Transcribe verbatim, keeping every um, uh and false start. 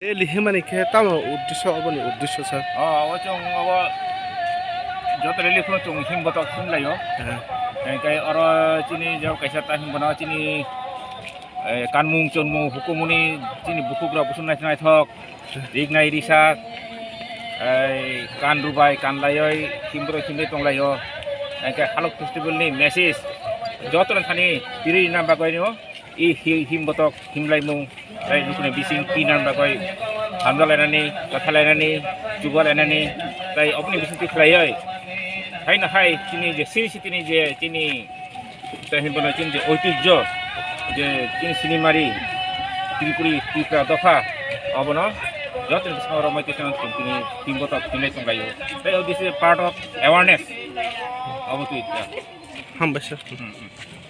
E lihimani khe tamo uddesyo, oboni uddesyo sa? O, o chwng obo joto rally phano chwng him botok him laio. Aha. Hingkhe oro chini jok kaisa ta him bono chini, eh, kanmung chonmung hukumuni chini bukhuk rok busu naithok naithok. Rignai risa, ei, kan rubai, kan laioi, himborok himlai tonglaio. Hingkhe Halok Festival ni message jotono thani tiri rina bagwi no, i hi-, him botok, himlaimung, tei nukuni bising tina bagwi hamjalainani, kathalainani, chubalainani, tei oboni bising twi khlaioi. Haino hai chini je siri sitini je chini Tei hinphano chini je oitijyo, je chini sinimari, Tripuri, Tripura dopha, obono joto ni bwskango romwi tei chwng tini team botok himlai tonglaio. Tei this is a part of awareness. Obo twi. Hambai sir. Hmm, hmm.